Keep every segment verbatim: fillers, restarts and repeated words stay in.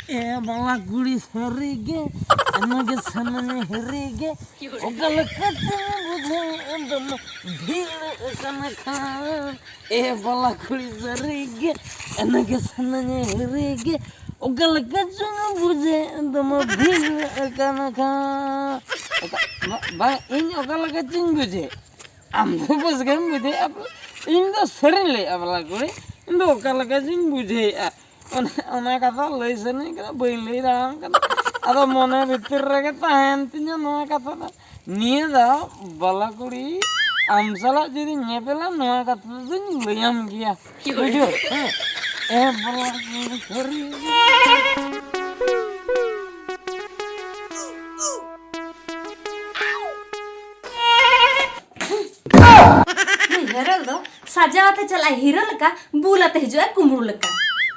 ᱮ ᱵᱟᱞᱟ ᱠᱩᱲᱤ ᱥᱟᱹᱨᱤ ᱜᱮ, ᱮᱱᱟᱜᱮ ᱥᱟᱱᱟᱧ ᱦᱤᱨᱤ ᱜᱮ, ᱚᱠᱟ ᱞᱮᱠᱟ ᱪᱚᱧ ᱵᱩᱡᱷᱟᱹᱣ ᱮᱫ ᱫᱚᱢᱮ ᱵᱷᱤᱲ ᱠᱟᱱᱟ ᱠᱷᱟᱱ᱾ ᱮ ᱵᱟᱞᱟ ᱠᱩᱲᱤ ᱥᱟᱹᱨᱤ ᱜᱮ, ᱮᱱᱟᱜᱮ ᱥᱟᱱᱟᱧ ᱦᱤᱨᱤ ᱜᱮ, ᱚᱠᱟ ᱞᱮᱠᱟ ᱪᱚᱧ ᱵᱩᱡᱷᱟᱹᱣ ᱮᱫ ᱫᱚᱢᱮ ᱵᱷᱤᱲ ᱠᱟᱱᱟ ᱠᱷᱟᱱ᱾ ᱚᱠᱟ-, ᱵᱟ-, ᱵᱟᱝ, ᱤᱧ ᱚᱠᱟ ᱞᱮᱠᱟ ᱪᱚᱧ ᱵᱩᱡᱷᱟᱹᱣ, ᱟᱢ ᱫᱚ ᱵᱮᱥ ᱜᱮᱢ ᱵᱩᱡᱷᱟᱹᱣᱮᱫᱼᱟ᱾ ᱤᱧ ᱫᱚ ᱥᱟᱹᱨᱤᱧ ᱞᱟᱹᱭᱮᱫᱼᱟ ᱵᱟᱞᱟ ᱠᱩᱲᱤ, ᱤᱧ ᱫᱚ ᱚᱠᱟ ᱞᱮᱠᱟ ᱪᱚᱧ ᱵᱩᱡᱷᱟᱹᱣᱮᱫᱼᱟ᱾ ᱚᱱᱟ, ᱚᱱᱟ ᱠᱟᱛᱷᱟ ᱞᱟᱹᱭ ᱥᱟᱱᱟᱧ ᱠᱟᱱᱟ, ᱵᱟᱹᱧ ᱞᱟᱹᱭ ᱫᱟᱲᱮᱭᱟᱢ ᱠᱟᱱᱟ᱾ ᱟᱫᱚ ᱢᱚᱱᱮ ᱵᱷᱤᱛᱤᱨ ᱨᱮᱜᱮ ᱛᱟᱦᱮᱸᱭᱮᱱ ᱛᱤᱧᱟᱹ ᱱᱚᱣᱟ ᱠᱟᱛᱷᱟ ᱫᱚ᱾ ᱱᱤᱭᱟᱹ ᱫᱷᱟᱣ ᱵᱟᱞᱟ ᱠᱩᱲᱤ ᱟᱢ ᱥᱟᱞᱟᱜ ᱡᱩᱫᱤ ᱧᱮᱯᱮᱞᱟ, ᱱᱚᱣᱟ ᱠᱟᱛᱷᱟ ᱫᱚᱧ ᱞᱟᱹᱭᱟᱢ ᱜᱮᱭᱟ᱾ ᱵᱩᱡᱷᱟᱹᱣ? ᱦᱮᱸ? ᱮ ᱵᱟᱞᱟ ᱠᱩᱲᱤ, ᱥᱟᱹᱨᱤ᱾ ᱱᱩᱭ ᱦᱮᱨᱮᱞ ᱫᱚ ᱥᱟᱡᱟᱣ ᱟᱛᱮ ᱪᱟᱞᱟᱜᱼᱟᱭ ᱦᱤᱨᱳ ᱞᱮᱠᱟ, ᱵᱩᱞ ᱟᱛᱮ ᱦᱤᱡᱩᱜᱼᱟᱭ ᱠᱩᱢᱵᱽᱲᱩ ᱞᱮᱠᱟ᱾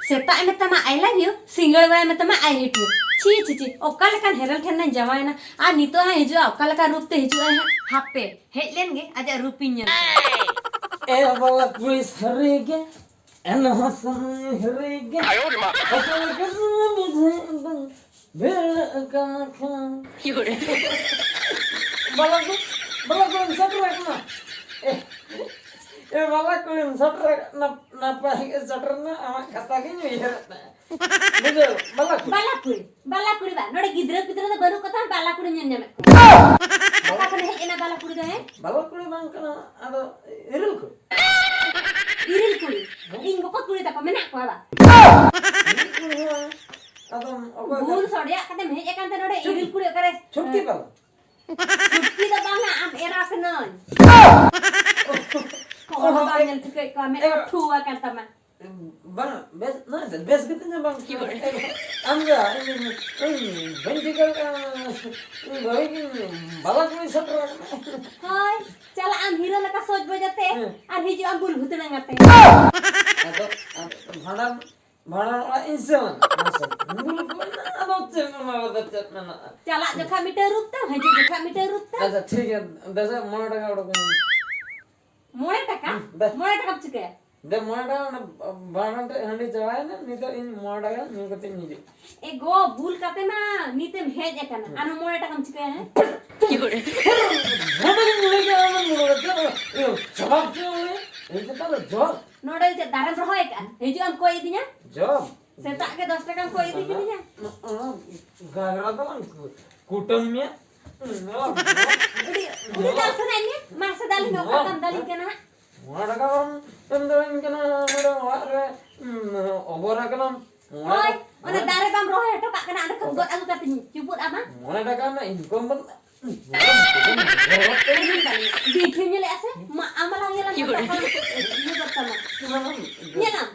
ᱥᱮᱛᱟᱜ ᱮ ᱢᱮᱛᱟᱢᱟ "I love you", ᱥᱤᱸᱜᱟᱹᱲ ᱵᱮᱲᱟᱭ ᱢᱮᱛᱟᱢᱟ "I hate you". ᱪᱷᱤ, ᱪᱷᱤ, ᱪᱷᱤ, ᱚᱠᱟ ᱞᱮᱠᱟᱱ ᱦᱮᱨᱮᱞ ᱴᱷᱮᱱ ᱱᱟᱧ ᱡᱟᱶᱟᱭᱮᱱᱟ᱾ ᱟᱨ ᱱᱤᱛᱚᱜ ᱦᱟᱸᱜ ᱦᱤᱡᱩᱜᱼᱟ, ᱚᱠᱟ ᱞᱮᱠᱟᱱ ᱨᱩᱯ ᱛᱮ ᱦᱤᱡᱩᱜᱼᱟᱭ ᱦᱟᱸᱜ᱾ ᱦᱟᱯᱮ, ᱦᱮᱡ ᱞᱮᱱ ᱜᱮ, ᱟᱡᱟᱜ ᱨᱩᱯᱤᱧ ᱧᱮᱞ ᱛᱟᱭᱟ᱾ ᱮ ᱵᱟᱞᱟ ᱠᱩᱲᱤ ᱥᱟᱹᱨᱤ ᱜᱮ, ᱮᱱᱦᱚᱸ ᱥᱟᱹᱨᱤ ᱜᱮ᱾ ᱚᱠᱟ ᱞᱮᱠᱟ ᱵᱩᱡᱷᱟᱹᱣ ᱵᱟᱝ ᱵᱷᱤᱲ ᱠᱟᱱᱟ ᱠᱷᱟᱱ᱾ ᱵᱟᱞᱟ ᱠᱚ, ᱵᱟᱞᱟ ᱠᱚ ᱥᱮᱴᱮᱨ ᱟᱠᱟᱱᱟ᱾ ᱮ, ᱮ, ᱵᱟᱞᱟ ᱠᱚ ᱥᱮᱴᱮᱨ ᱟᱠᱟᱱᱟ, ᱱᱟᱯᱟᱭ ᱜᱮ ᱥᱮᱴᱮᱨ ᱮᱱᱟ, ᱟᱢᱟᱜ ᱠᱟᱛᱷᱟ ᱜᱤᱧ ᱩᱭᱦᱟᱹᱨᱮᱫ ᱛᱟᱦᱮᱸᱫ᱾ ᱵᱩᱡᱷᱟᱹᱣ, ᱵᱟᱞᱟ ᱠᱚ᱾ ᱵᱟᱞᱟ ᱠᱩᱲᱤ, ᱵᱟᱞᱟ ᱠᱩᱲᱤ ᱵᱟ, ᱱᱚᱰᱮ ᱜᱤᱫᱽᱨᱟᱹ ᱯᱤᱫᱽᱨᱟᱹ ᱫᱚ ᱵᱟᱹᱱᱩᱜ ᱠᱚ ᱛᱟᱢ, ᱵᱟᱞᱟ ᱠᱩᱲᱤ ᱧᱮᱞ ᱧᱟᱢᱮᱫ ᱠᱚᱣᱟ᱾ ᱚᱠᱟ ᱠᱷᱚᱱᱮ ᱦᱮᱡ ᱮᱱᱟ ᱵᱟᱞᱟ ᱠᱩᱲᱤ ᱫᱚ, ᱦᱮᱸ? ᱵᱟᱞᱟ ᱠᱩᱲᱤ ᱵᱟᱝ ᱠᱟᱱᱟ, ᱟᱫᱚ ᱤᱨᱤᱞ ᱠᱩᱲᱤ᱾ ᱤᱨᱤᱞ ᱠᱩᱲᱤ? ᱤᱧ ᱵᱚᱠᱚᱛ ᱠᱩᱲᱤ ᱛᱟᱠᱚ ᱢᱮᱱᱟᱜ ᱠᱚᱣᱟ ᱵᱟ? ᱤᱨᱤᱞ ᱠᱩᱲᱤ ᱦᱚᱸ, ᱟᱫᱚ ᱚᱠᱚᱭ ᱵᱷᱩᱞ ᱠᱟᱱᱟ? ᱥᱚᱰᱮᱭᱟᱜ ᱠᱟᱛᱮᱢ ᱦᱮᱡ ᱟᱠᱟᱱ ᱛᱮ ᱱᱚᱰᱮ ᱪᱷᱩᱴᱠᱤ᱾ ᱤᱨᱤᱞ ᱠᱩᱲᱤ ᱚᱠᱟᱨᱮ? ᱪᱷᱩᱴᱠᱤ ᱵᱟᱞᱟ᱾ ᱪᱷᱩᱴᱠᱤ ᱫᱚ ᱵᱟᱝᱟ, ᱟᱢ ᱮᱨᱟ ᱠᱟᱹᱱᱟᱹᱧ᱾ ᱦᱚᱲ ᱦᱚᱸ ᱵᱟᱢ ᱧᱮᱞ ᱴᱷᱤᱠᱟᱹᱭᱮᱫ ᱠᱚᱣᱟ, ᱢᱮᱫ ᱠᱚ ᱮᱨᱟ᱾ ᱴᱷᱩ ᱟᱠᱟᱱ ᱛᱟᱢᱟ᱾ ᱵᱟᱝ, ᱵᱮᱥ, ᱱᱚᱜᱼᱚᱭ ᱛᱚ, ᱵᱮᱥ ᱜᱮᱛᱤᱧᱟ ᱵᱟᱝ? ᱟᱢ ᱜᱮ, ᱤᱧ, ᱤᱧ ᱵᱟᱹᱧ ᱴᱷᱤᱠᱟᱹ ᱠᱟᱜᱼᱟ, ᱤᱧ ᱵᱷᱟᱹᱵᱤ ᱜᱤᱧ ᱵᱟᱞᱟ ᱠᱩᱲᱤ ᱥᱮᱴᱮᱨ ᱟᱠᱟᱱᱟ᱾ ᱦᱳᱭ, ᱪᱟᱞᱟᱜ ᱟᱢ ᱦᱤᱨᱳ ᱞᱮᱠᱟ ᱥᱚᱡᱽ ᱵᱚᱡᱽ ᱟᱛᱮ, ᱦᱮᱸ᱾ ᱟᱨ ᱦᱤᱡᱩᱜ ᱟᱢ ᱵᱩᱞ ᱵᱷᱩᱛᱲᱟᱹᱝ ᱟᱛᱮ᱾ ᱟᱫᱚ, ᱟᱫᱚ ᱵᱷᱟᱸᱰᱟᱱ, ᱵᱷᱟᱸᱰᱟᱱ ᱚᱲᱟᱜ ᱤᱧ ᱥᱮᱱ ᱞᱮᱱᱟ, ᱢᱟᱥᱮ, ᱵᱩᱞ ᱠᱚ ᱢᱮᱱᱟᱜᱼᱟ, ᱟᱫᱚ ᱪᱮᱫ ᱚᱱᱟ ᱨᱮᱫᱚ ᱪᱮᱫ ᱢᱮᱱᱟᱜᱼᱟ? ᱪᱟᱞᱟᱜ ᱡᱚᱠᱷᱟ ᱢᱤᱫᱴᱟᱝ ᱨᱩᱯ ᱛᱟᱢ, ᱦᱤᱡᱩᱜ ᱡᱚᱠᱷᱟ ᱢᱤᱫᱴᱟᱝ ᱨᱩᱯ ᱛᱟᱢ᱾ ᱟᱪᱪᱷᱟ, ᱴᱷᱤᱠ ᱜᱮᱭᱟ, ᱫᱮᱥᱮ ᱢᱚᱬᱮ ᱴᱟᱠᱟ ᱩᱰᱩᱠ ᱟᱹᱧ ᱢᱮ᱾ ᱢᱚᱬᱮ ᱴᱟᱠᱟ? ᱦᱩᱸ, ᱫᱮ᱾ ᱢᱚᱬᱮ ᱴᱟᱠᱟᱢ ᱪᱤᱠᱟᱹᱭᱟ? ᱫᱮ, ᱢᱚᱬᱮ ᱴᱟᱠᱟ ᱚᱸᱰᱮ ᱵᱟᱨ ᱴᱷᱮᱡ ᱦᱟᱺᱰᱤ ᱪᱟᱵᱟᱭᱮᱱᱟ, ᱱᱤᱛᱚᱜ ᱤᱧ ᱢᱚᱬᱮ ᱴᱟᱠᱟ ᱧᱩ ᱠᱟᱛᱮ ᱤᱧ ᱦᱤᱡᱩᱜ᱾ ᱮ ᱜᱚ, ᱵᱷᱩᱞ ᱠᱟᱛᱮ ᱢᱟ ᱱᱤᱛᱮᱢ ᱦᱮᱡ ᱟᱠᱟᱱᱟ᱾ ᱦᱩᱸ᱾ ᱟᱨ ᱢᱚᱬᱮ ᱴᱟᱠᱟᱢ ᱪᱤᱠᱟᱹᱭᱟ, ᱦᱮᱸ? ᱱᱚᱰᱮ ᱜᱮᱧ ᱞᱟᱹᱭ ᱠᱮᱫᱟ, ᱚᱱᱟ ᱢᱚᱬᱮ ᱴᱟᱠᱟ, ᱤᱭᱟᱹ, ᱥᱟᱵᱟᱵ ᱪᱮᱫ ᱮᱢ ᱞᱟᱹᱭᱟ? ᱤᱧ ᱪᱮᱛᱟᱱ ᱨᱮ ᱡᱚᱨ᱾ ᱱᱚᱰᱮ ᱪᱮᱫ ᱫᱟᱨᱮᱢ ᱨᱚᱦᱚᱭ ᱟᱠᱟᱫᱼᱟ? ᱦᱤᱡᱩᱜ ᱟᱢ ᱠᱚᱭ ᱤᱫᱤᱧᱟ? ᱡᱚᱨ᱾ ᱥᱮᱛᱟᱜ ᱜᱮ ᱫᱚᱥ ᱴᱟᱠᱟᱢ ᱠᱚᱭ ᱤᱫᱤ ᱠᱤᱫᱤᱧᱟ᱾ ᱚᱱᱟ ᱜᱷᱟᱜᱽᱨᱟ ᱫᱚ ᱵᱟᱝ ᱠᱩᱴᱟᱹᱢ ᱢᱮᱭᱟ᱾ ᱩᱰᱤ, ᱩᱰᱤ ᱫᱟᱞ ᱥᱟᱱᱟᱭᱮᱫ ᱢᱮᱭᱟ? ᱢᱟᱥᱮ ᱫᱟᱞᱤᱧ ᱢᱮ, ᱚᱠᱟ ᱠᱟᱢ ᱫᱟᱞᱤᱧ ᱠᱟᱱᱟ ᱦᱟᱸᱜ? ᱢᱚᱬᱮ ᱴᱟᱠᱟ ᱵᱟᱢ ᱮᱢ ᱫᱟᱲᱮᱭᱟᱹᱧ ᱠᱟᱱᱟ, ᱱᱚᱰᱮ ᱚᱲᱟᱜ ᱨᱮ, ᱩᱸ, ᱚᱵᱚᱨ ᱟᱠᱟᱱᱟᱢ᱾ ᱢᱚᱬᱮ ᱦᱳᱭ, ᱴᱟᱠᱟ, ᱚᱱᱟ ᱢᱚᱬᱮ ᱫᱟᱨᱮ ᱵᱟᱢ ᱨᱚᱦᱚᱭ ᱦᱚᱴᱚ ᱠᱟᱜ ᱠᱟᱱᱟ, ᱚᱸᱰᱮ ᱠᱷᱚᱱ ᱜᱚᱫ ᱟᱹᱜᱩ ᱠᱟᱛᱮᱧ ᱪᱩᱯᱩᱫ ᱟᱢᱟ᱾ ᱢᱚᱬᱮ ᱴᱟᱠᱟ ᱨᱮᱱᱟᱜ income ᱵᱟᱹᱱᱩᱜᱼᱟ᱾ ᱵᱤᱴᱷᱤ ᱧᱮᱞᱮᱜᱼᱟ ᱥᱮ? ᱢᱟ, ᱟᱢ ᱞᱟᱝ ᱧᱮᱞᱟ, ᱤᱭᱟᱹ ᱜᱚᱫ ᱠᱟᱢᱟ᱾ ᱧᱮᱞᱟᱢ?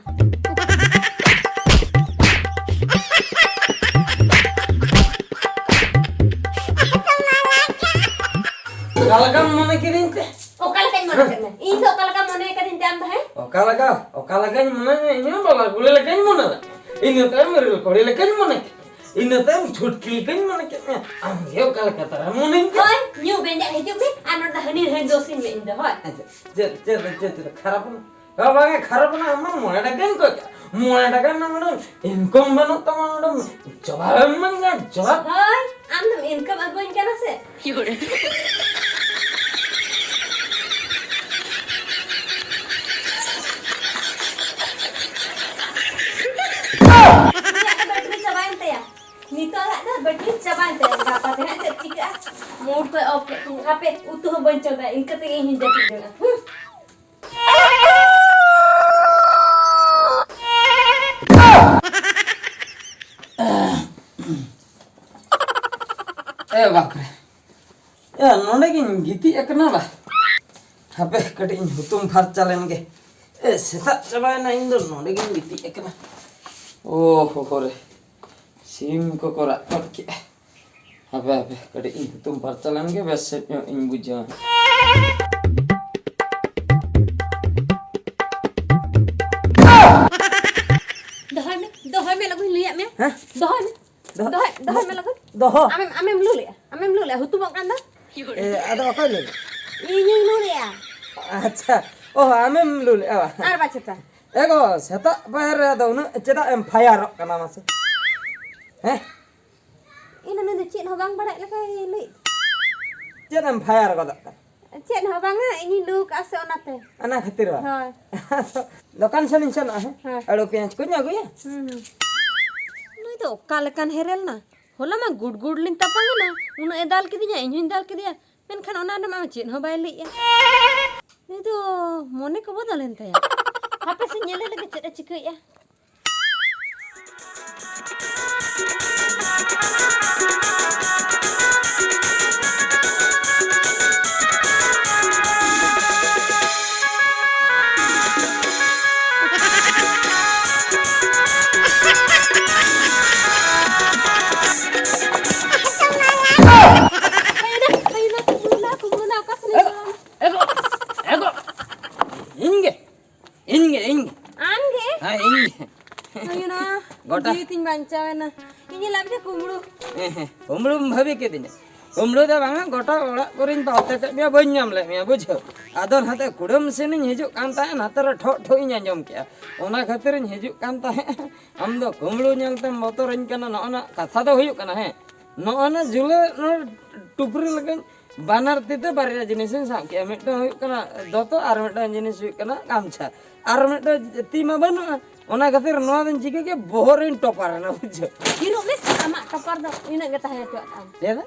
ᱚᱠᱟ ᱞᱮᱠᱟᱢ ᱢᱚᱱᱮ ᱠᱤᱫᱤᱧ ᱛᱮ? ᱚᱠᱟ ᱞᱮᱠᱟᱧ ᱢᱚᱱᱮ ᱠᱮᱫ ᱢᱮ? ᱤᱧ ᱫᱚ ᱚᱠᱟ ᱞᱮᱠᱟᱢ ᱢᱚᱱᱮ ᱠᱟᱫᱤᱧ ᱛᱮ ᱟᱢ ᱫᱚ, ᱦᱮᱸ? ᱚᱠᱟ ᱞᱮᱠᱟ, ᱚᱠᱟ ᱞᱮᱠᱟᱧ ᱢᱚᱱᱮ ᱢᱮ? ᱤᱧ ᱦᱚᱸ ᱵᱟᱵᱟ ᱠᱩᱲᱤ ᱞᱮᱠᱟᱧ ᱢᱚᱱᱮ ᱞᱮᱫ᱾ ᱤᱱᱟᱹ ᱛᱟᱭᱚᱢ ᱨᱮᱞ ᱠᱚᱲᱤ ᱞᱮᱠᱟᱧ ᱢᱚᱱᱮ ᱠᱮᱫ ᱢᱮ᱾ ᱤᱱᱟᱹ ᱛᱟᱭᱚᱢ ᱪᱷᱩᱴᱠᱤ ᱞᱮᱠᱟᱧ ᱢᱚᱱᱮ ᱠᱮᱫ ᱢᱮᱭᱟ᱾ ᱟᱢ ᱜᱮ ᱚᱠᱟ ᱞᱮᱠᱟ ᱛᱟᱨᱟ ᱢᱚᱱᱮᱧ ᱠᱟᱱᱟ᱾ ᱦᱳᱭ, ᱧᱩ ᱵᱮᱸᱡᱟᱜ ᱦᱤᱡᱩᱜ ᱢᱮ ᱟᱨ ᱱᱚᱰᱮ ᱫᱚ ᱦᱟᱹᱱᱤ ᱦᱟᱹᱱᱤ ᱫᱳᱥᱤᱧ ᱢᱮ ᱤᱧ ᱫᱚ, ᱦᱳᱭ᱾ ᱟᱪᱪᱷᱟ, ᱪᱮᱫ, ᱪᱮᱫ, ᱪᱮᱫ, ᱪᱮᱫ ᱠᱷᱟᱨᱟᱯ ᱮᱱᱟ? ᱦᱳᱭ, ᱵᱟᱝ ᱠᱷᱟᱨᱟᱯ ᱮᱱᱟ, ᱟᱢ ᱢᱟ ᱢᱚᱬᱮ ᱴᱟᱠᱟᱧ ᱠᱚᱭ ᱠᱟᱜ᱾ ᱢᱚᱬᱮ ᱴᱟᱠᱟ ᱨᱮᱱᱟᱜ ᱱᱚᱰᱮ income ᱵᱟᱹᱱᱩᱜ ᱛᱟᱢᱟ, ᱱᱚᱰᱮ ᱡᱚᱵᱟᱵ ᱮᱢ ᱢᱮᱱ ᱠᱟᱱᱟ, ᱡᱚᱵᱟᱵ᱾ ᱦᱳᱭ, ᱟᱢ ᱫᱚᱢ income ᱟᱹᱜᱩᱣᱟᱹᱧ ᱠᱟᱱᱟ ᱥᱮ? ᱩᱱᱤᱭᱟᱜ ᱫᱚ battery ᱪᱟᱵᱟᱭᱮᱱ ᱛᱟᱭᱟ᱾ ᱱᱤᱛᱚᱜᱟᱜ ᱫᱚ battery ᱪᱟᱵᱟᱭᱮᱱ ᱛᱟᱭᱟ᱾ ᱜᱟᱯᱟ ᱛᱮ ᱦᱟᱸᱜ ᱪᱮᱫ ᱪᱤᱠᱟᱹᱜᱼᱟ? Mood ᱠᱚᱭ off ᱠᱮᱫ ᱛᱤᱧᱟ᱾ ᱦᱟᱯᱮ, ᱩᱛᱩ ᱦᱚᱸ ᱵᱟᱹᱧ ᱪᱚᱸᱫᱟᱭᱟ, ᱤᱱᱠᱟᱹ ᱛᱮᱜᱮ ᱤᱧ ᱦᱚᱸᱧ ᱡᱟᱹᱯᱤᱫ ᱡᱚᱝᱟ᱾ ᱦᱩᱸ᱾ ᱮ ᱵᱟᱯᱨᱮ, ᱮ, ᱱᱚᱰᱮ ᱜᱤᱧ ᱜᱤᱛᱤᱡ ᱟᱠᱟᱱᱟ ᱵᱟ᱾ ᱦᱟᱯᱮ, ᱠᱟᱹᱴᱤᱡ ᱤᱧ ᱦᱩᱛᱩᱢ ᱯᱷᱟᱨᱪᱟ ᱞᱮᱱ ᱜᱮ᱾ ᱮ, ᱥᱮᱛᱟᱜ ᱪᱟᱵᱟᱭᱮᱱᱟ, ᱤᱧ ᱫᱚ ᱱᱚᱰᱮ ᱜᱤᱧ ᱜᱤᱛᱤᱡ ᱟᱠᱟᱱᱟ᱾ ᱳ ᱦᱳ ᱦᱳ ᱨᱮ, ᱥᱤᱢ ᱠᱚᱠᱚ ᱨᱟᱜ ᱜᱚᱫ ᱠᱮᱜᱼᱟ᱾ ᱦᱟᱯᱮ, ᱦᱟᱯᱮ, ᱠᱟᱹᱴᱤᱡ ᱤᱧ ᱦᱩᱛᱩᱢ ᱯᱷᱟᱨᱪᱟ ᱞᱮᱱ ᱜᱮ, ᱵᱮᱥ ᱥᱮᱫ ᱧᱚᱜ ᱤᱧ ᱵᱩᱡᱷᱟᱹᱣᱟ᱾ ᱫᱚᱦᱚᱭ ᱢᱮ, ᱫᱚᱦᱚᱭ ᱢᱮ, ᱞᱚᱜᱚᱱ ᱞᱟᱹᱭᱟᱫ ᱢᱮ᱾ ᱦᱮᱸ? ᱫᱚᱦᱚᱭ ᱢᱮ᱾ ᱫᱚᱦᱚ- ᱫᱚᱦᱚᱭ ᱫᱚᱦᱚᱭ ᱢᱮ ᱞᱚᱜᱚᱱ᱾ ᱫᱚᱦᱚ᱾ ᱟᱢᱮᱢ ᱟᱢᱮᱢ ᱞᱩ ᱞᱮᱜᱼᱟ? ᱟᱢᱮᱢ ᱞᱩ ᱞᱮᱜᱼᱟ? ᱦᱩᱛᱩᱢᱚᱜ ᱠᱟᱱ ᱫᱚ᱾ ᱮ, ᱟᱫᱚ ᱚᱠᱚᱭ ᱞᱩ ᱞᱮᱜᱼᱟ? ᱤᱧᱤᱧ ᱞᱩ ᱞᱮᱜᱼᱟ᱾ ᱟᱪᱪᱷᱟ᱾ ᱚ, ᱟᱢᱮᱢ ᱞᱩ ᱞᱮᱜᱼᱟ ᱵᱟ? ᱟᱨ ᱵᱟᱪᱮᱛᱟ᱾ ᱮ ᱜᱚ, ᱥᱮᱛᱟᱜ ᱯᱟᱭᱟᱨ ᱨᱮ ᱟᱫᱚ ᱩᱱᱟᱹᱜ ᱪᱮᱫᱟᱜ ᱮᱢ ᱯᱷᱟᱭᱟᱨᱚᱜ ᱠᱟᱱᱟ ᱢᱟᱥᱮ? ᱦᱮᱸ? ᱤᱧ ᱫᱚ ᱱᱩᱭ ᱫᱚ ᱪᱮᱫ ᱦᱚᱸ ᱵᱟᱝ ᱵᱟᱲᱟᱭ ᱞᱮᱠᱟᱭ ᱞᱟᱹᱭ᱾ ᱪᱮᱫ ᱮᱢ ᱯᱷᱟᱭᱟᱨ ᱜᱚᱫᱚᱜ ᱠᱟᱱᱟ? ᱪᱮᱫ ᱦᱚᱸ ᱵᱟᱝᱟ, ᱤᱧᱤᱧ ᱞᱩ ᱠᱟᱜᱼᱟ ᱥᱮ ᱚᱱᱟᱛᱮ᱾ ᱚᱱᱟ ᱠᱷᱟᱹᱛᱤᱨ ᱵᱟ? ᱦᱳᱭ᱾ ᱫᱚᱠᱟᱱ ᱥᱮᱱ ᱤᱧ ᱥᱮᱱᱚᱜᱼᱟ, ᱦᱮᱸ? ᱦᱮᱸ᱾ ᱟᱹᱞᱩ ᱯᱮᱸᱭᱟᱡᱽ ᱠᱚᱧ ᱟᱹᱜᱩᱭᱟ᱾ ᱦᱩᱸ, ᱦᱩᱸ᱾ ᱱᱩᱭ ᱫᱚ ᱚᱠᱟ ᱞᱮᱠᱟᱱ ᱦᱮᱨᱮᱞ ᱱᱟ? ᱦᱚᱞᱟ ᱢᱟ ᱜᱩᱰ ᱜᱩᱰ ᱞᱤᱧ ᱛᱟᱯᱟᱢ ᱮᱱᱟ, ᱩᱱᱟᱹᱜ ᱮ ᱫᱟᱞ ᱠᱤᱫᱤᱧᱟ, ᱤᱧ ᱦᱚᱸᱧ ᱫᱟᱞ ᱠᱮᱫᱮᱭᱟ, ᱢᱮᱱᱠᱷᱟᱱ ᱚᱱᱟ ᱨᱮᱢᱟ ᱪᱮᱫ ᱦᱚᱸ ᱵᱟᱭ ᱞᱟᱹᱭᱮᱜᱼᱟ᱾ ᱱᱩᱭ ᱫᱚ ᱢᱚᱱᱮ ᱠᱚ ᱵᱚᱫᱚᱞᱮᱱ ᱛᱟᱭᱟ᱾ ᱦᱟᱯᱮ ᱥᱮ ᱧᱮᱞᱮ ᱞᱮᱜᱮ ᱪᱮᱫ ᱮ ᱪᱤᱠᱟᱹᱭᱮᱜᱼᱟ᱾ ᱦᱩᱭᱱᱟ, ᱦᱩᱭᱱᱟ, ᱠᱩᱢᱵᱽᱲᱩ ᱱᱟ, ᱠᱩᱢᱵᱽᱲᱩ ᱱᱟ, ᱚᱠᱟ ᱥᱮᱱ ᱮ ᱜᱚ, ᱮ ᱜᱚ, ᱮ ᱜᱚ, ᱤᱧ ᱜᱮ, ᱤᱧ ᱜᱮ, ᱤᱧ ᱜᱮ᱾ ᱟᱢ ᱜᱮ? ᱦᱮᱸ, ᱤᱧ ᱜᱮ᱾ ᱦᱩᱭᱱᱟ, ᱜᱚᱴᱟ᱾ ᱡᱤᱣᱤ ᱛᱤᱧ ᱵᱟᱧᱪᱟᱣ ᱮᱱᱟ᱾ ᱤᱧ ᱧᱮᱞ ᱟᱢ ᱡᱮ ᱠᱩᱢᱵᱽᱲᱩ᱾ ᱦᱮᱸ, ᱦᱮᱸ, ᱠᱩᱢᱵᱽᱲᱩᱢ ᱵᱷᱟᱹᱵᱤ ᱠᱤᱫᱤᱧᱟ? ᱠᱩᱢᱵᱽᱲᱩ ᱫᱚ ᱵᱟᱝᱟ, ᱜᱚᱴᱟ ᱚᱲᱟᱜ ᱠᱚᱨᱮᱧ ᱯᱟᱞᱴᱮ ᱠᱮᱫ ᱢᱮᱭᱟ, ᱵᱟᱹᱧ ᱧᱟᱢ ᱞᱮᱫ ᱢᱮᱭᱟ, ᱵᱩᱡᱷᱟᱹᱣ᱾ ᱟᱫᱚ ᱱᱟᱛᱮ ᱠᱩᱰᱟᱹᱢ ᱥᱮᱱᱤᱧ ᱦᱤᱡᱩᱜ ᱠᱟᱱ ᱛᱟᱦᱮᱸᱫ, ᱱᱟᱛᱮ ᱨᱮ ᱴᱷᱚᱜ ᱴᱷᱚᱜ ᱤᱧ ᱟᱸᱡᱚᱢ ᱠᱮᱜᱼᱟ᱾ ᱚᱱᱟ ᱠᱷᱟᱹᱛᱤᱨᱤᱧ ᱦᱤᱡᱩᱜ ᱠᱟᱱ ᱛᱟᱦᱮᱸᱫ᱾ ᱟᱢ ᱫᱚ ᱠᱩᱢᱵᱽᱲᱩ ᱧᱮᱞ ᱛᱮᱢ ᱵᱚᱛᱚᱨᱟᱹᱧ ᱠᱟᱱᱟ, ᱱᱚᱜᱼᱚ ᱱᱟ ᱠᱟᱛᱷᱟ ᱫᱚ ᱦᱩᱭᱩᱜ ᱠᱟᱱᱟ, ᱦᱮᱸ᱾ ᱱᱚᱜᱼᱚ ᱱᱟ ᱡᱩᱞᱟᱹ, ᱱᱚᱣᱟ ᱴᱩᱯᱨᱤ ᱞᱮᱠᱟᱧ ᱵᱟᱱᱟᱨ ᱛᱤ ᱛᱮ ᱵᱟᱨᱭᱟ ᱡᱤᱱᱤᱥᱤᱧ ᱥᱟᱵ ᱠᱮᱜᱼᱟ, ᱢᱤᱫᱴᱟᱝ ᱦᱩᱭᱩᱜ ᱠᱟᱱᱟ ᱫᱚᱛᱚ ᱟᱨ ᱢᱤᱫᱴᱟᱝ ᱡᱤᱱᱤᱥ ᱦᱩᱭᱩᱜ ᱠᱟᱱᱟ ᱜᱟᱢᱪᱷᱟ, ᱟᱨ ᱢᱤᱫᱴᱟᱝ ᱛᱤ ᱢᱟ ᱵᱟᱹᱱᱩᱜᱼᱟ, ᱚᱱᱟ ᱠᱷᱟᱹᱛᱤᱨ ᱱᱚᱣᱟ ᱫᱚᱧ ᱪᱤᱠᱟᱹ ᱠᱮᱜᱼᱟ, ᱵᱚᱦᱚᱜ ᱨᱤᱧ ᱴᱚᱯᱟᱨ ᱮᱱᱟ, ᱵᱩᱡᱷᱟᱹᱣ᱾ ᱦᱤᱨᱩᱜ ᱢᱮ, ᱟᱢᱟᱜ ᱴᱚᱯᱟᱨ ᱫᱚ ᱤᱱᱟᱹᱜ ᱜᱮ ᱛᱟᱦᱮᱸ ᱦᱚᱪᱚᱣᱟᱜ ᱛᱟᱢ᱾ ᱪᱮᱫ?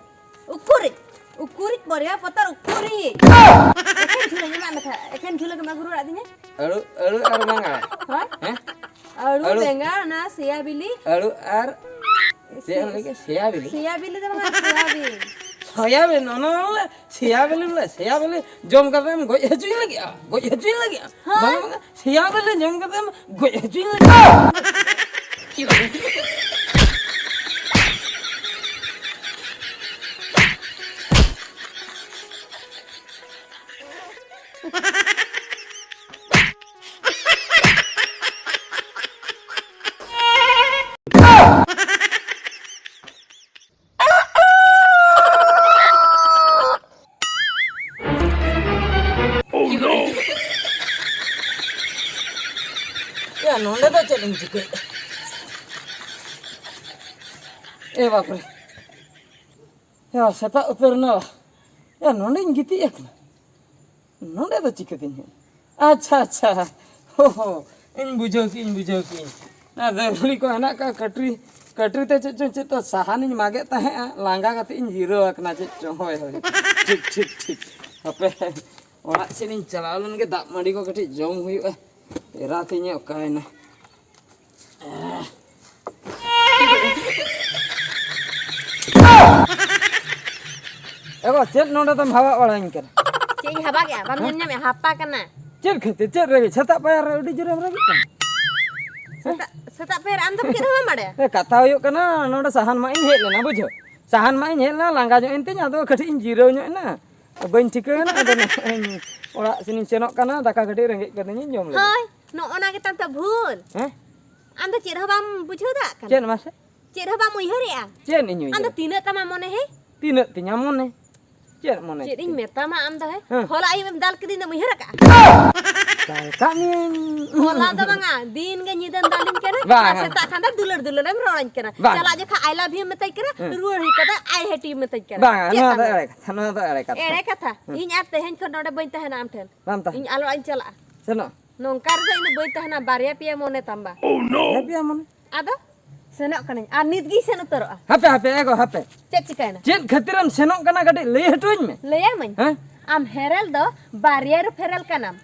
ᱩᱠᱩᱨᱤᱡ, ᱩᱠᱩᱨᱤᱡ ᱵᱟᱨᱭᱟ ᱯᱚᱛᱚᱨ ᱩᱠᱩᱨᱤᱡ᱾ ᱮᱠᱷᱮᱱ ᱡᱷᱩᱞᱟᱹᱧ ᱮᱢᱟᱜ ᱢᱮ ᱠᱷᱟᱡ, ᱮᱠᱷᱮᱱ ᱡᱷᱩᱞᱟᱹ ᱜᱮᱢ ᱟᱹᱜᱩ ᱨᱩᱣᱟᱹᱲ ᱟᱹᱫᱤᱧᱟ᱾ ᱟᱹᱲᱩ, ᱟᱹᱲᱩ ᱟᱨ ᱵᱟᱝᱟ᱾ ᱦᱳᱭ? ᱦᱮᱸ? ᱟᱹᱲᱩ, ᱟᱹᱲᱩ᱾ ᱵᱮᱸᱜᱟᱲ, ᱚᱱᱟ ᱥᱮᱭᱟ ᱵᱤᱞᱤ᱾ ᱟᱹᱲᱩ ᱟᱨ ᱪᱮᱫ ᱮᱢ ᱞᱟᱹᱭ ᱠᱮᱫ? ᱥᱮᱭᱟ ᱵᱤᱞᱤ? ᱥᱮᱭᱟ ᱵᱤᱞᱤ ᱫᱚ ᱵᱟᱝᱟ, ᱥᱮᱭᱟ ᱵᱤᱞ᱾ ᱥᱚᱭᱟᱵᱤᱱ, ᱚᱱᱟ ᱢᱟ ᱵᱚᱞᱮ ᱥᱮᱭᱟ ᱵᱤᱞᱤ ᱵᱚᱞᱮ, ᱥᱮᱭᱟ ᱵᱤᱞᱤ ᱡᱚᱢ ᱠᱟᱛᱮᱢ ᱜᱚᱡ ᱦᱚᱪᱚᱧ ᱞᱟᱹᱜᱤᱫᱼᱟ, ᱜᱚᱡ ᱦᱚᱪᱚᱧ ᱞᱟᱹᱜᱤᱫᱼᱟ᱾ ᱦᱳᱭ᱾ ᱵᱟᱝᱟ, ᱵᱟᱝᱟ, ᱥᱮᱭᱟ ᱵᱤᱞᱤ ᱡᱚᱢ ᱠᱟᱛᱮᱢ ᱜᱚᱡ ᱦᱚᱪᱚᱧ ᱞᱟᱹᱜᱤᱫᱼᱟ᱾ ᱱᱚᱰᱮ ᱫᱚ ᱪᱮᱫ ᱤᱧ ᱪᱤᱠᱟᱹᱭᱮᱫᱼᱟ? ᱮ ᱵᱟᱯᱨᱮ, ᱭᱟ, ᱥᱮᱛᱟᱜ ᱩᱛᱟᱹᱨ ᱮᱱᱟ᱾ ᱭᱟ, ᱱᱚᱰᱮᱧ ᱜᱤᱛᱤᱡ ᱟᱠᱟᱱᱟ᱾ ᱱᱚᱰᱮ ᱫᱚ ᱪᱤᱠᱟᱹᱛᱤᱧ ᱦᱮᱡ ᱮᱱᱟ? ᱟᱪᱪᱷᱟ, ᱟᱪᱪᱷᱟ᱾ ᱦᱳ, ᱦᱳ, ᱤᱧ ᱵᱩᱡᱷᱟᱹᱣ ᱠᱮᱜᱼᱟᱹᱧ, ᱵᱩᱡᱷᱟᱹᱣ ᱠᱮᱜᱼᱟᱹᱧ᱾ ᱚᱱᱟ ᱫᱟᱹᱣᱲᱤ ᱠᱚ ᱦᱮᱱᱟᱜ ᱠᱟᱜᱼᱟ, ᱠᱟᱹᱴᱨᱤ, ᱠᱟᱹᱴᱨᱤ ᱛᱮ ᱪᱮᱫ ᱪᱚᱝ, ᱪᱮᱫ ᱛᱚ ᱥᱟᱦᱟᱱᱤᱧ ᱢᱟᱜᱮᱫ ᱛᱟᱦᱮᱸᱜᱼᱟ, ᱞᱟᱸᱜᱟ ᱠᱟᱛᱮ ᱤᱧ ᱡᱤᱨᱟᱹᱣ ᱟᱠᱟᱱᱟ᱾ ᱪᱮᱫ ᱪᱚᱝ, ᱦᱳᱭ, ᱦᱳᱭ, ᱴᱷᱤᱠ, ᱴᱷᱤᱠ, ᱴᱷᱤᱠ᱾ ᱦᱟᱯᱮ, ᱚᱲᱟᱜ ᱥᱮᱫ ᱤᱧ ᱪᱟᱞᱟᱣ ᱞᱮᱱ ᱜᱮ, ᱫᱟᱜ ᱢᱟᱹᱰᱤ ᱠᱚ ᱠᱟᱹᱴᱤᱡ ᱡᱚᱢ ᱦᱩᱭᱩᱜᱼᱟ᱾ ᱮᱨᱟ ᱛᱤᱧᱮ ᱚᱠᱟᱭᱮᱱᱟ? ᱮ ᱜᱚ, ᱪᱮᱫ ᱱᱚᱰᱮ ᱫᱚᱢ ᱦᱟᱣᱟ ᱵᱟᱲᱟᱧ ᱠᱟᱱᱟ? ᱪᱮᱫ ᱤᱧ ᱦᱟᱵᱟ ᱠᱮᱜᱼᱟ? ᱵᱟᱢ ᱧᱮᱞ ᱧᱟᱢᱮᱜᱼᱟ? ᱦᱟᱯᱟ ᱠᱟᱱᱟ᱾ ᱪᱮᱫ ᱠᱷᱟᱹᱛᱤᱨ? ᱪᱮᱫ ᱨᱮᱜᱮ? ᱥᱮᱛᱟᱜ ᱯᱟᱭᱟᱨ ᱨᱮ ᱟᱹᱰᱤ ᱡᱳᱨᱮᱢ ᱨᱟᱹᱜᱤᱜ ᱠᱟᱱᱟ᱾ ᱥᱮᱛᱟᱜ, ᱥᱮᱛᱟᱜ ᱯᱟᱭᱟᱨ ᱟᱢ ᱫᱚᱢ ᱪᱮᱫ ᱦᱚᱸ ᱵᱟᱢ ᱵᱟᱲᱟᱭᱟ? ᱮ, ᱠᱟᱛᱷᱟ ᱦᱩᱭᱩᱜ ᱠᱟᱱᱟ, ᱱᱚᱰᱮ ᱥᱟᱦᱟᱱ ᱢᱟᱜ ᱤᱧ ᱦᱮᱡ ᱞᱮᱱᱟ, ᱵᱩᱡᱷᱟᱹᱣ᱾ ᱥᱟᱦᱟᱱ ᱢᱟᱜ ᱤᱧ ᱦᱮᱡ ᱞᱮᱱᱟ, ᱞᱟᱸᱜᱟ ᱧᱚᱜ ᱮᱱᱛᱤᱧ, ᱟᱫᱚ ᱠᱟᱹᱴᱤᱡ ᱤᱧ ᱡᱤᱨᱟᱹᱣ ᱧᱚᱜ ᱮᱱᱟ᱾ ᱵᱟᱹᱧ ᱴᱷᱤᱠᱟᱹ ᱮᱱᱟ, ᱟᱫᱚ ᱱᱚᱜᱼᱚᱭ ᱚᱲᱟᱜ ᱥᱮᱱᱤᱧ ᱥᱮᱱᱚᱜ ᱠᱟᱱᱟ, ᱫᱟᱠᱟ ᱠᱟᱹᱴᱤᱡ ᱨᱮᱸᱜᱮᱡ ᱠᱟᱹᱫᱤᱧᱟ, ᱡᱚᱢ ᱞᱮᱜᱮ᱾ ᱦᱳᱭ, ᱱᱚᱜᱼᱚ ᱱᱟ ᱜᱮ ᱛᱟᱢ ᱛᱚ ᱵᱷᱩᱞ᱾ ᱦᱮᱸ? ᱟᱢ ᱫᱚ ᱪᱮᱫ ᱦᱚᱸ ᱵᱟᱢ ᱵᱩᱡᱷᱟᱹᱣ ᱫᱟᱲᱮᱭᱟᱜ ᱠᱟᱱᱟ᱾ ᱪᱮᱫ ᱢᱟᱥᱮ? ᱪᱮᱫ ᱦᱚᱸ ᱵᱟᱢ ᱩᱭᱦᱟᱹᱨᱮᱜᱼᱟ᱾ ᱪᱮᱫ ᱤᱧ ᱩᱭᱦᱟᱹᱨᱟ? ᱟᱢ ᱫᱚ ᱛᱤᱱᱟᱹᱜ ᱛᱟᱢᱟ ᱢᱚᱱᱮ, ᱦᱮᱸ? ᱛᱤᱱᱟᱹᱜ ᱛᱤᱧᱟ ᱢᱚᱱᱮ? ᱪᱮᱫ ᱢᱚᱱᱮ ᱪᱮᱫ ᱛᱤᱧ? ᱤᱧ ᱢᱮᱛᱟᱢᱟ ᱟᱢ ᱫᱚ, ᱦᱮᱸ? ᱦᱮᱸ᱾ ᱦᱚᱞᱟ ᱟᱹᱭᱩᱵ ᱮᱢ ᱫᱟᱞ ᱠᱤᱫᱤᱧ ᱫᱚᱢ ᱩᱭᱦᱟᱹᱨ ᱟᱠᱟᱜᱼᱟ? ᱫᱟᱞ ᱠᱟᱜ ᱢᱤᱭᱟᱹᱧ᱾ ᱦᱚᱞᱟ ᱫᱚ ᱵᱟᱝᱟ, ᱫᱤᱱ ᱜᱮ ᱧᱤᱫᱟᱹᱢ ᱫᱟᱞᱤᱧ ᱠᱟᱱᱟ᱾ ᱵᱟᱝᱟ᱾ ᱟᱨ ᱥᱮᱛᱟᱜ ᱠᱷᱟᱱ ᱫᱚ ᱫᱩᱞᱟᱹᱲ ᱫᱩᱞᱟᱹᱲ ᱮᱢ ᱨᱚᱲᱟᱹᱧ ᱠᱟᱱᱟ᱾ ᱵᱟᱝ᱾ ᱪᱟᱞᱟᱜ ᱡᱚᱠᱷᱟ I love you ᱢᱮᱛᱟᱹᱧ ᱠᱟᱱᱟ, ᱦᱮᱸ᱾ ᱨᱩᱣᱟᱹᱲ ᱦᱩᱭ ᱠᱟᱛᱮ I hate you ᱢᱮᱛᱟᱹᱧ ᱠᱟᱱᱟ᱾ ᱵᱟᱝᱟ, ᱪᱮᱫ ᱱᱚᱣᱟ ᱫᱚ ᱛᱟᱢ? ᱮᱲᱮ ᱠᱟᱛᱷᱟ, ᱱᱚᱣᱟ ᱫᱚ ᱮᱲᱮ ᱠᱟᱛᱷᱟ᱾ ᱮᱲᱮ ᱠᱟᱛᱷᱟ? ᱦᱮᱸ᱾ ᱤᱧ ᱟᱨ ᱛᱮᱦᱮᱧ ᱠᱷᱚᱱ ᱱᱚᱰᱮ ᱵᱟᱹᱧ ᱛᱟᱦᱮᱱᱟ ᱟᱢ ᱴᱷᱮᱱ᱾ ᱵᱟᱢ ᱛᱟᱦᱮᱱᱟ? ᱤᱧ ᱟᱞᱚ ᱟᱧ ᱪᱟᱞᱟᱜᱼᱟ᱾ ᱥᱮᱱᱚᱜ᱾ ᱱᱚᱝᱠᱟ ᱨᱮᱫᱚ ᱤᱧ ᱫᱚ ᱵᱟᱹᱧ ᱛᱟᱦᱮᱱᱟ, ᱵᱟᱨᱭᱟ ᱯᱮᱭᱟ ᱢᱚᱱᱮ ᱛᱟᱢ ᱵᱟ᱾ ᱵᱟᱨᱭᱟ ᱯᱮᱭᱟ ᱢᱚᱱᱮ? ᱟᱫᱚ ᱥᱮᱱᱚᱜ ᱠᱟᱹᱱᱟᱹᱧ ᱟᱨ ᱱᱤᱛ ᱜᱤᱧ ᱥᱮᱱ ᱩᱛᱟᱹᱨᱚᱜᱼᱟ᱾ ᱦᱟᱯᱮ, ᱦᱟᱯᱮ, ᱮ ᱜᱚ, ᱦᱟᱯᱮ᱾ ᱪᱮᱫ ᱪᱤᱠᱟᱹᱭᱮᱱᱟ? ᱪᱮᱫ ᱠᱷᱟᱹᱛᱤᱨᱮᱢ ᱥᱮᱱᱚᱜ ᱠᱟᱱᱟ, ᱠᱟᱹᱴᱤᱡ ᱞᱟᱹᱭ ᱦᱚᱴᱚᱧ ᱢᱮ᱾ ᱞᱟᱹᱭᱟᱢᱟᱹᱧ? ᱦᱮᱸ? ᱟᱢ ᱦᱮᱨᱮᱞ ᱫᱚ ᱵᱟᱨᱭᱟ ᱨᱮ ᱯᱷᱮᱨᱮᱞ ᱠᱟᱱᱟᱢ᱾